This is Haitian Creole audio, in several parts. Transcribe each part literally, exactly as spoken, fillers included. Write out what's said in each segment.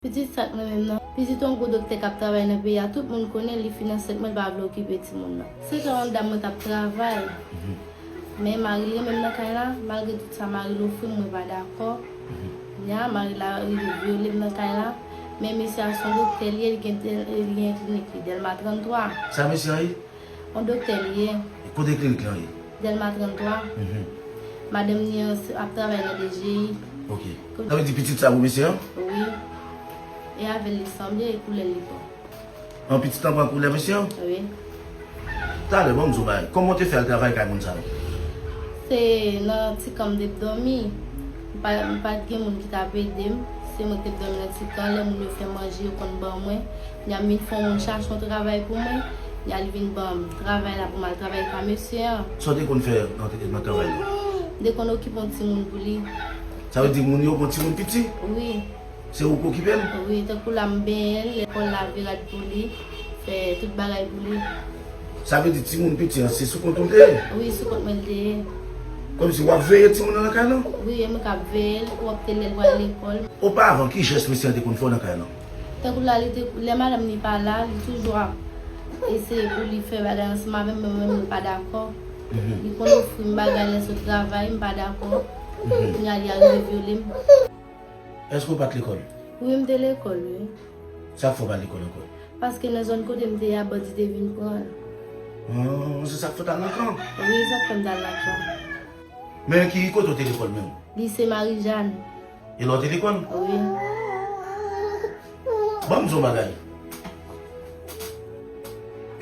Pitit sa k nan men m nan. Pitit yon gwo doktè k ap travay nan peyi a. Tout moun konnen li fin ansent mwen, li pa vle okipe timoun nan. Se te yon dam mwen t ap travay. Men mari l renmen m nan kay la, malgre tout sa mari l ofri m, mwen pa dakò. Kounye a, mari l la rive vyole m nan kay la. Men mesye a se yon doktè li ye, li gen, li gen klinik li, Dèlma trannntwa. Sa mesye a ye? Yon doktè li ye. E kote klinik lan ye? Dèlma trannntwa. Mhm. Madanm li an se- ap travay nan D G I. Ok. Sa vle di pitit sa pou mesye an? Wi. E avè l li sanble, e koulè l li pran. An pitit lan pran koulè mesye an? Wi. Talè, ban m di w bagay. Kòman w te fè al travay kay moun sa yo? Se nan ti kan m te dòmi. M pa, m pa t gen moun ki t ap ede m. Se mwen ki te dòmi nan ti kan. Lè moun yo fè manje, yo konn ban mwen. Kounye a m vin fè yon moun chache yon travay pou mwen. Kounye a li vin ban m travay la pou m al travay pa mesye an. Sa w te konn fè nan, nan travay la? M te konn okipe yon timoun pou li. Sa vle di moun yo pran timoun piti? Wi. Se ou k okipe l? Wi, tankou la m benyen l, lekòl, lave rad pou li, fè tout bagay pou li. Sa vle di timoun piti an, se sou kont ou l te ye? Wi, sou kont mwen l te ye. Kòmsi w ap veye timoun nan nan kay lan? Wi, e mwen k ap veye l, w ap te lè l pral lekòl. Oparavan, ki jès mesye an te konn fè w nan kay lan? Tankou la, li te, lè madanm li pa la, li toujou ap eseye pou li fè bagay ansanm avè m, men mwen menm, mwen pa dakò. Mhm. Li konn ofri m bagay lè sot travay, m pa dakò. Mhm. Kounye a, li arive vyole m. Èske w pa t lekòl? Wi, m te lekòl, wi. Sa k fè w pa t lekòl ankò? Paske nan zòn kote m te ye a, bandi te vin pran l. Ah, se sa k fè w t al nan kan? Wi, sa k fè m t al nan kan. Men ki kote w te lekòl menm? Lise Marijàn. E la w te lekòl? Wi. Ban m di w yon bagay.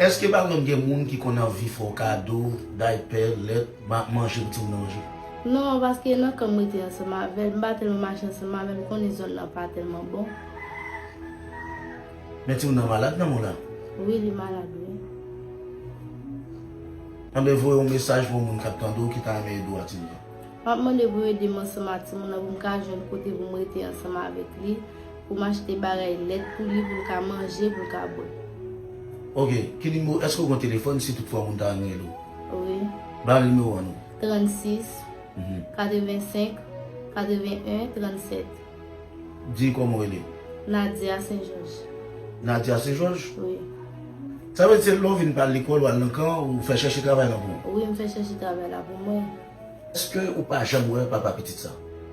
Èske pa konn gen moun ki konn anvi fè w kado, daypè, lèt, ma-, manje pou timoun nan manje? Non, paske nan kan m rete ansanm avè l, m pa tèlman mache ansanm avè l, m konnen zòn nan pa tèlman bon. Men timoun nan malad nan men w la? Wi, li malad, wi. Anben, voye yon mesaj pou yon moun k ap tande w ki ta renmen ede w ak timoun nan. M ap mande pou yo ede m ansanm ak timoun nan pou m ka jwenn kote pou m rete ansanm avèk li, pou m achte bagay lèt pou li, pou l ka manje, pou l ka bwè. Ok, ki nimewo, èske w gen telefòn si toutfwa yon moun ta renmen rele w? Wi. Ba nimewo an non. Trannsis, mhm, katrevensenk, katreven en, trannsèt. Di kòman w rele? Nadia Sen Jòj. Nadia Sen Jòj? Wi. Sa vle di se lè w vin pa al lekòl, w al nan kan, ou fè chèche travay la pou ou? Wi, m fè chèche travay la pou mwen. Èske ou pa janm wè papa pitit sa?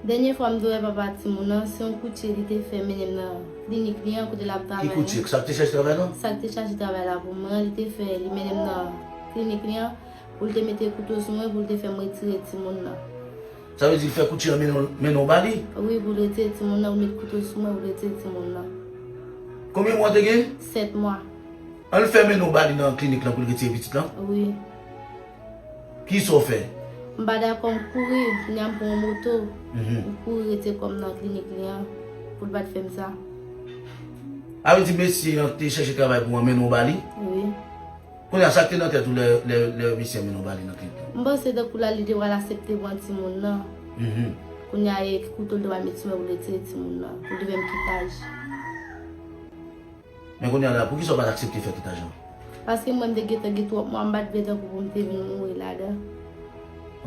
Dènye fwa m te wè papa timoun nan, se yon koutye li te fè mennen m nan klinik li an kote l ap travay an. Ki koutye? Sa k te chèche travay la? Sa k te chèche travay la pou mwen, li te fè li mennen m nan klinik li an pou l te mete kouto sou mwen pou l te fè m retire timoun nan. Sa vle di l fè koutye an mennen w, mennen w ba li? Wi, pou l retire timoun nan, pou l met kouto sou mwen, pou l retire timoun nan. Konbyen mwa w te gen? Sèt mwa. An l fè mennen w ba li nan klinik lan pou l retire pitit lan? Wi. Kisa w fè? M pa dakò, m kouri, kounye a m pran yon moto. Mhm. M kouri retire kò m nan klinik li an, pou l pa t fè m sa. Sa vle di mesye an te chèche travay pou w an mennen w ba li? Wi. Kounye a, sa k te nan tèt ou lè, lè, lè misye mennen w ba li nan klinik lan? M panse tankou la, li te pral aksepte pran timoun nan. Mhm. Kounye a, e kouto l te pral met sou mwen pou l retire timoun nan, pou l te fè m kitaj. Men kounye a la, poukisa w pa t aksepte fè kitaj lan? Paske mwen, m te gentan gen twòp mwa, m pa t vle tankou pou m te vin mouri ladan.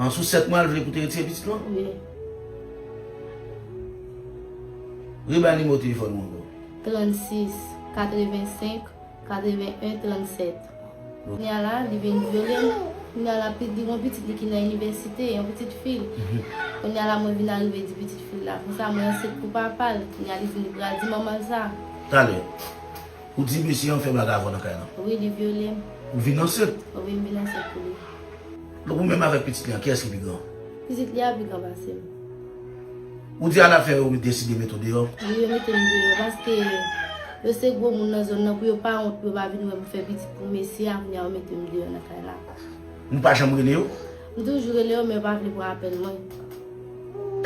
An, sou sèt mwa, l vle pou w te retire pitit lan? Wi. Rebay nimewo telefòn ou ankò. Trannsis, katrevensenk, katreven en, trannsèt. Kounye a la, li vin vyole m. Kounye a la, pi-, li gon pitit li ki nan inivèsite, yon pitit fi l. Mhm. Kounye a la, mwen vin arive di pitit fi l la konsa, mwen ansent pou papa l. Kounye a, li vin pral di manman l sa. Talè, ou di mesye an fè bagay avè w nan kay lan? Wi, li vyole m. Ou vin ansent? Wi, m vin ansent pou li. Donk, ou menm avèk pitit li an, kiyès ki pi gran? Pitit li a pi gran pase m. Ou di a la fen yo deside mete w deyò? Wi, yo mete m deyò, paske yo se gwo moun nan zòn nan, pou yo pa wont, pou yo pa vin wè m fè pitit pou mesye a, kounye a yo mete m deyò nan kay la. Ou pa janm rele yo? M toujou rele yo, men yo pa vle pran apèl mwen.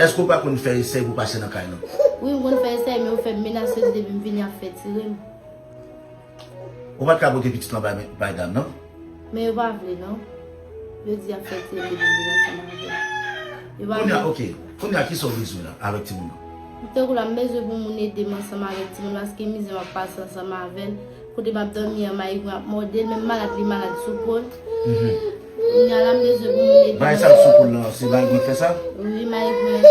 Èske w pa konn fè esèy pou pase nan kay lan? Wi, m konn fè esèy, men yo fè m menas, yo di depi m vini, y ap fè tire m. Ou pa t ka pote pitit lan bay, bay dam nan? Men yo pa vle, non. Yo di y ap fè tire m depi m vin ansanm avè l. Yo pa vle. Kounye a, ok. Kounye a, kisa w bezwen la, avèk timoun nan? Tankou la, m bezwen pou moun ede m ansanm avèk timoun, paske mizè m ap pase ansanm avè l. Kote m ap dòmi an, mayi gwen ap mòde l, menm malad li malad sou po l. Mhm. Kounye a la, m bezwen pou moun ede m. Bagay sa l sou po l lan, se mayi gwen k fè sa? Wi, mayi gwen.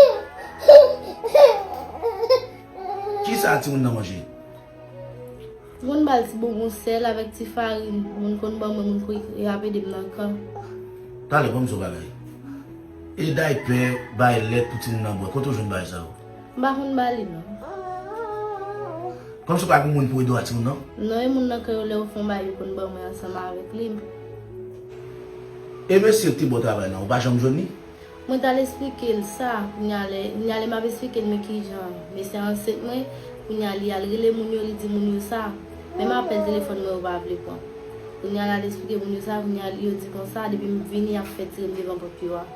Ki, Sa timoun nan manje? Moun ba l ti bonbon sèl avèk ti farin. Moun konn ban mwen, moun pou y ap ede m nan kan. Talè, ban m di w bagay. E daypè, bay lèt pou timoun nan bwè. Kote w jwenn bagay sa yo? M pa konn ba li non. Kòmsi w pa gen moun pou ede w ak timoun nan? Non, e moun nan kay yo lè yo fè yon bagay yo konn ban mwen ansanm avèk li. E mesye ki te ba w travay la, ou pa janm jwenn li? Mwen t al esplike l sa, kounye a lè, kounye a lè m ap esplike l men kijan mesye ansent mwen, kounye a li al rele moun yo, li di moun yo sa. Menm apèl telefòn mwen yo pa vle pran. Kounye a l al esplike moun yo sa, kounye a yo di konsa, depi m vini y ap fè tire m devan pòt yo a.